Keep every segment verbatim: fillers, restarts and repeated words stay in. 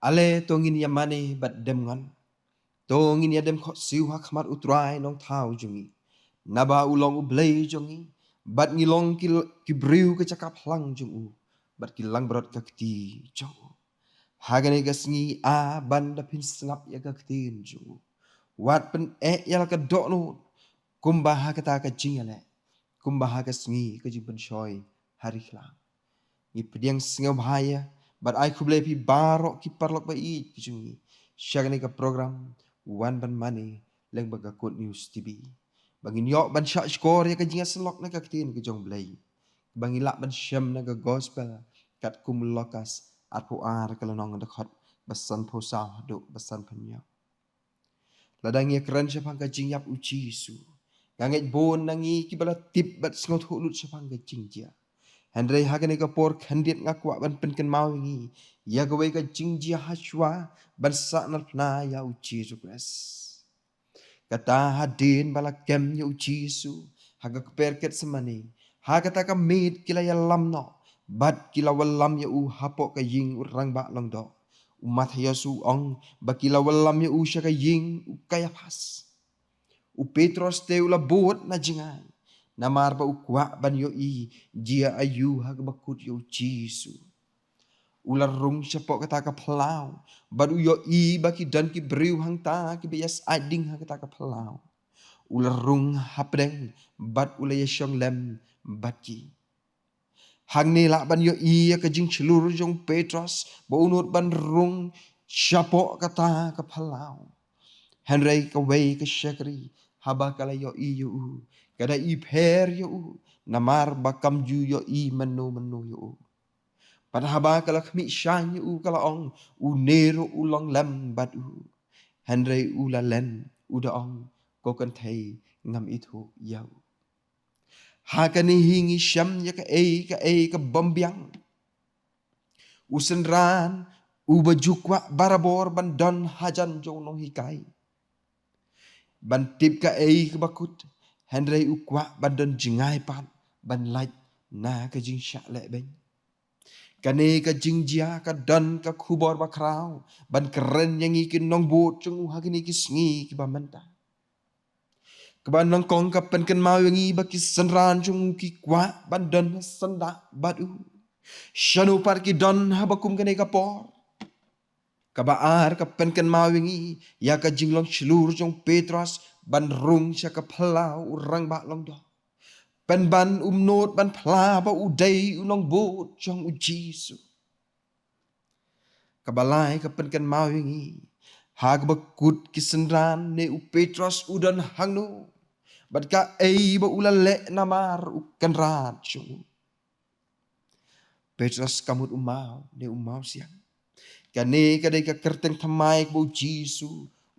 Ale to ngin ïa mane bad dem ngan. To ngin ïa dem khohsiew ha khmat U Trai Nongthaw jong ngi. Naba u long U Blei jong ngi, bad ngi long ki, ki briew ka jaka phlang jong u, bad ki langbrot ka kti jong u. Ha kane ka sngi, a ban da phin sngap ïa ka ktien jong u, wat pyneh ïa la ka dohnud, kumba ha kata ka jingïaleh, kumba ha ka sngi ka jingpynshoi ha ri khlam. Ngi pdiang sngewbha ïa, bad ai khublei phi baroh ki paralok ba ïeit ki jong ngi sha kane ka program Wan Ban Mane lyngba ka Good News T V, ba ngin ïoh ban shah shkor ïa ka jingïasyllok na ka ktien ka jong U Blei, ba ngin lah ban shem na ka gospel katkum Lukas arphew ar ka lynnong, dkhot ba sanphew saw haduh ba sanphew hynñiew. Lada ngi ïa kren shaphang ka jingïap U Jisu, nga ngeit bun na ngi kiba la tip bad sngewthuh lut shaphang ka jingjia. Hynrei ha kane ka por khyndiat nga kwah ban pynkynmaw ïa ngi ïa kawei ka jingjia hashwa ban sahnarphna ïa U Jisu Khrist. Kata hadien ba la kem ïa U Jisu ha ka kper Gethsemane, ha kata ka miet ki la ïalam noh, bad ki la wallam ïa u hapoh ka ïing u rangbah lyngdoh. U Mathaios u ong ba ki la wallam ïa u sha ka ïing u Kaiaphas. U Petros te u la bud na jngai, namar ba u kwah ban ïohi jia aïu ha kaba kut ïa U Jisu. U la rung shapoh kata ka phyllaw, bad u ïohi ba ki don ki briew hangta kiba ïasynding ha kata ka phyllaw. U la rung hapdeng, bad u la ïashong lem bad ki. Hangne lah ban ïohi ïa ka jingshlur jong u Petros ba un nud ban rung shapoh kata ka phyllaw. Hynrei kawei ka shakri, haba ka la ïohi ïa u, ka da ipher ïa u, namar ba kam ju ïohi mynno mynno ïa u. Bad haba ka la khmih shaiñ ïa u, ka la ong, une ruh u long lem bad u. Hynrei u la len, u da ong, ko kynthei, ngam ithuh ïa u. Ha kane hi ngi shem ïa kaei kaei ka bym biang. U synran uba ju kwah barabor ban don hajan jong u nonghikai, ban tip kaei kaba kut, hynrei u kwah ban don jngai pat ban lait na ka jingshah lehbeiñ. Kane ka jingjia ka don ka khubor bakhraw ban kren ïa ngi ki nongbud jong u ha kine ki sngi kiba mynta. Kaba nyngkong ka pynkynmaw ïa ngi ba ki synran jong u ki kwah ban don syndah bad u. Shano pat ki don haba kum kane ka por? Kaba ar ka pynkynmaw ïa ngi ïa ka jinglong shlur jong u Petros ban rung sha ka phyllaw u rangbah lyngdoh, pynban um nud ban phla ba u dei u nongbud jong U Jisu. Kaba lai ka pynkynmaw ïa ngi, ha kaba kut ki synran, ne u Petros u don hangno, bad kaei ba u la leh namar u Kynrad jong u. Petros ka mut u maw, ne u mawsiang. Kane ka dei ka kyrteng thymmai kaba U Jisu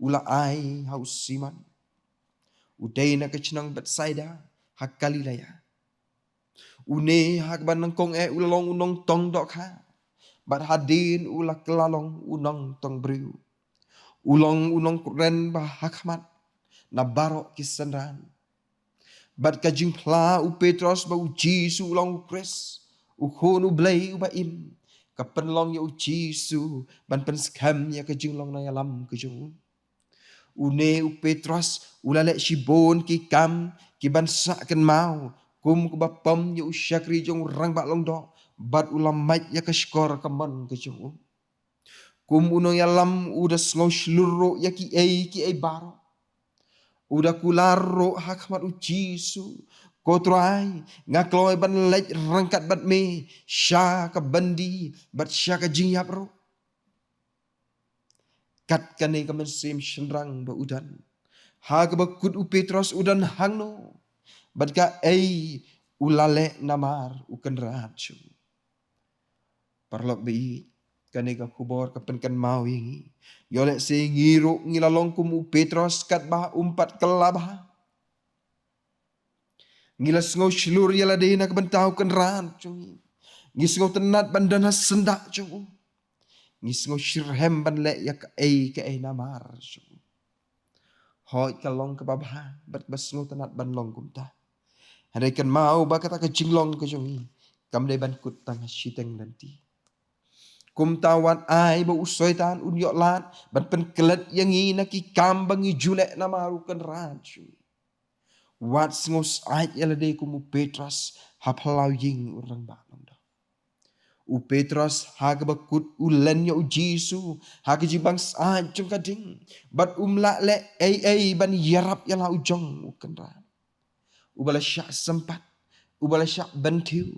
u la ai ha u Simon, u dei na ka shnong Bethsaida ha Galilea. Une ha kaba nyngkong eh u la long u nongtong dohkha, bad hadien u la kylla long u nongtong briew. U long u nongkren ba hakhmat na baroh ki synran. Bad ka jingphla u Petros ba U Jisu u long U Khrist, U Khun U Blei uba im, ka pynlong ïa U Jisu ban pynskhem ïa ka jinglong nongïalam ka jong u. Une u Petros u la leh shibun ki kam ki ban sah kynmaw, kum kaba pom ïa u shakri jong u rangbah lyngdoh, bad u la mait ïa ka shkor kamon ka jong u. Kum u nongïalam u da sngew shlur ruh ïa kiei kiei baroh. U da kular ruh ha khmat U Jisu, ko Trai, nga kloi ban leit ryngkat bad me sha ka byndi bad sha ka jingïap ruh. Kat kane ka mynsiem shynrang ba u don, ha kaba kut u Petros u don hangno, bad kaei u la leh namar u Kynrad jong u. Paralok ba ïeit, kane ka khubor ka pynkynmaw ïa ngi, ïoh lehse ngi ruh ngi la long kum u Petros katba um pat kylla bha. Ngi la sngew shlur ïa lade na ka bynta u Kynrad jong ngi. Ngi sngewtynnat ban don ha syndah jong u. Ngi sngew shitrhem ban leh ïa kaei kaei namar jong u. Hooid, ka long kaba bha bad ba sngewtynnat ban long kumta. Hynrei kynmaw ba kata ka jinglong ka jong ngi kam dei ban kut tang ha shiteng lynti. Kumta wat ai ba u Soitan un ïoh lad ban pynklet ïa ngi na ki kam ba ngi ju leh namar u Kynrad jong ngi. Wat sngewsih ïa lade kum u Petros ha phyllaw ïing u rangbah longdoh. U Petros ha kaba kut u len ïa u Jisu ha ka jingbang sah jong ka ding, bad um lah leh ei ei ban ïarap ïa la u jong u Kynrad. Uba la shah sympat, uba la shah bynthiew,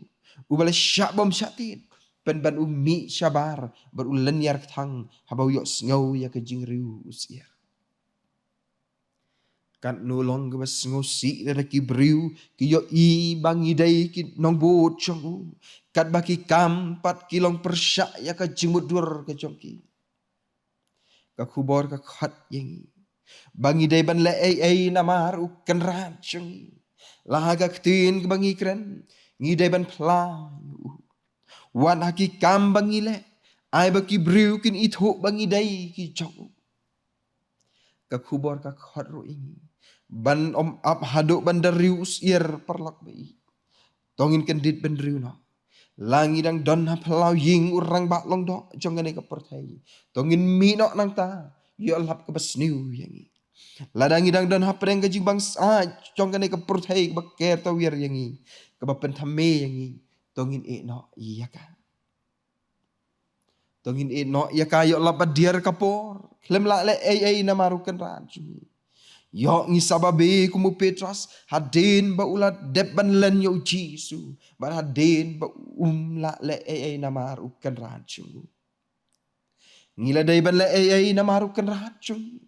uba la shah bom shah tied, pynban u mih shabar bad u lynñiar kthang haba u ïohsngew ïa ka jingriew u syiar. Katno long kaba sngewsih lada ki briew ki ïohi ba ngi dei ki nongbud jong u, katba ki kam pat ki long pyrshah ïa ka jingmutdur ka jong ki. Ka khubor ka khot ïa ngi ba ngi dei ban leh ei ei namar u Kynrad jong ngi. La ha ka ktien kaba ngi kren, ngi dei ban phla ïa u. Wat ha ki kam ba ngi leh, ai ba ki briew kin ithuh ba ngi dei ki jong u. Ka khubor ka khot ruh ïa ngi ban ym ap haduh ban da riew u syiar, paralok ba ïeit. To ngin kyndit bynriew noh. La ngi dang don ha phyllaw ïing u rangbah longdoh jong kane ka pyrthei, to ngin mih noh nangta, ïoh lap kaba sniew ïa ngi. Lada ngi dang don hapdeng ka jingbang sah jong kane ka pyrthei kaba ker tawiar ïa ngi, kaba pynthame ïa ngi, to ngin ïeh noh ïa ka. To ngin ïeh noh ïa ka, ïoh lap ba diar ka por, khlem lah leh ei ei namar u Kynrad jong ngi. Ïoh ngi sa babe kum u Petros, hadien ba u la dep ban len ïa u Jisu, bad hadien ba um lah leh ei ei namar u Kynrad jong u. Ngi la dei ban leh ei ei namar u Kynrad jong ngi.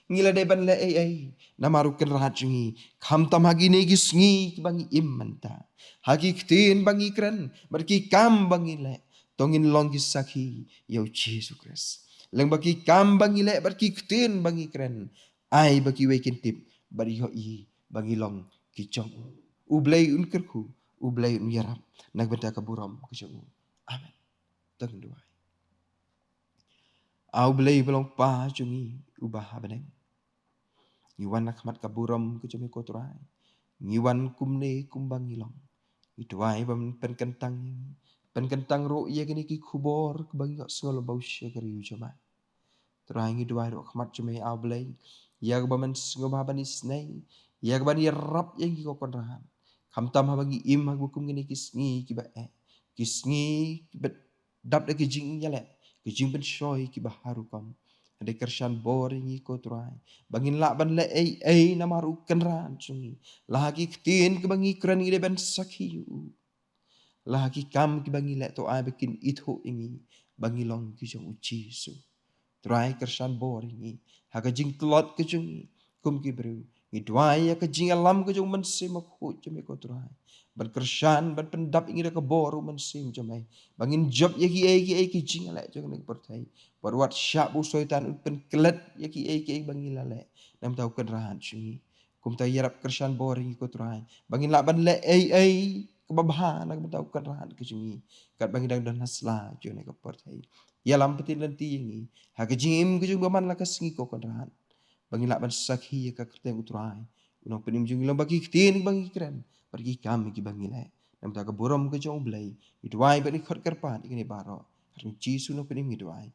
Ngi la dei ban leh ei ei namar u Kynrad jong ngi. Khamtam ha kine ki sngi kiba ngi im mynta, ha ki ktien ba ngi kren bad ki kam ba ngi leh, to ngin long ki sakhi ïa u Jisu Khrist. Lyngba ki kam ba ngi leh bad ki ktien ba ngi kren, ai ba kiwei kin tip bad ïohi ba ngi long ki jong u. U Blei un kyrkhu, U Blei un ïarap na ka bynta ka burom ka jong u. Amen. To ngin duwai. A U Blei ba long Kpa jong ngi uba ha bneng, ngi wan ha khmat ka burom ka jong me ko Trai. Ngi wan kumne kumba ngi long. Ngi duwai ba men pynkyntang ïa ngi, pynkyntang ruh ïa kine ki khubor kiba ngi ïohsngew lyngba u shakri u jong me. Trai, ngi duwai ruh ha khmat jong me, A U Blei, ïa kaba men sngewbha ban isynei, ïa kaba men ïarap ïa ngi ko Kynrad. Khamtam haba ngi im ha kaba kum kine ki sngi kiba eh, ki sngi kiba dap da ki jingïaleh, ki jingpynshoi kiba har rukom. Hynrei kyrshan bor ïa ngi ko Trai, ba ngin lah ban leh ei ei namar u Kynrad jong ngi. La ha ki ktien kiba ngi kren ngi dei ban sakhi ïa u. La ha ki kam kiba ngi leh, to ai ba kin ithuh ïa ngi ba ngi long ki jong u Jisu. Trai, kyrshan bor ïa ngi ha ka jingtlot ka jong ngi kum ki briew. Ngi duwai ïa ka jingïalam ka jong u Mynsiem Bakhuid jong me ko Trai, ban kyrshan, ban pyndap ïa ngi da ka bor u Mynsiem jong me, ba ngin jop ïa kiei kiei ki jingïaleh jong kane ka pyrthei. Bad wat shah ba u Soitan un pynklet ïa kiei kiei ba ngi la leh na ka bynta u Kynrad jong ngi. Kumta ïarap, kyrshan bor ïa ngi ko Trai, ba ngin lah ban leh ei ei kaba bha na ka bynta u Kynrad ka jong ngi, katba ngi dang don ha sla jong kane ka pyrthei. Ïalam, pyni lynti ïa ngi ha ka jingim ka jong ngi ba man la ka sngi ko Kynrad, ba ngin lah ban sakhi ïa ka kyrteng u Trai, u Nongpynim jong ngi, lyngba ki ktien ba ngi kren bad ki kam kiba ngi leh. Na ka bynta ka burom ka jong U Blei, ngi duwai bad ngi khot kyrpad ïa kine baroh ha u Jisu Nongpynim ngi duwai.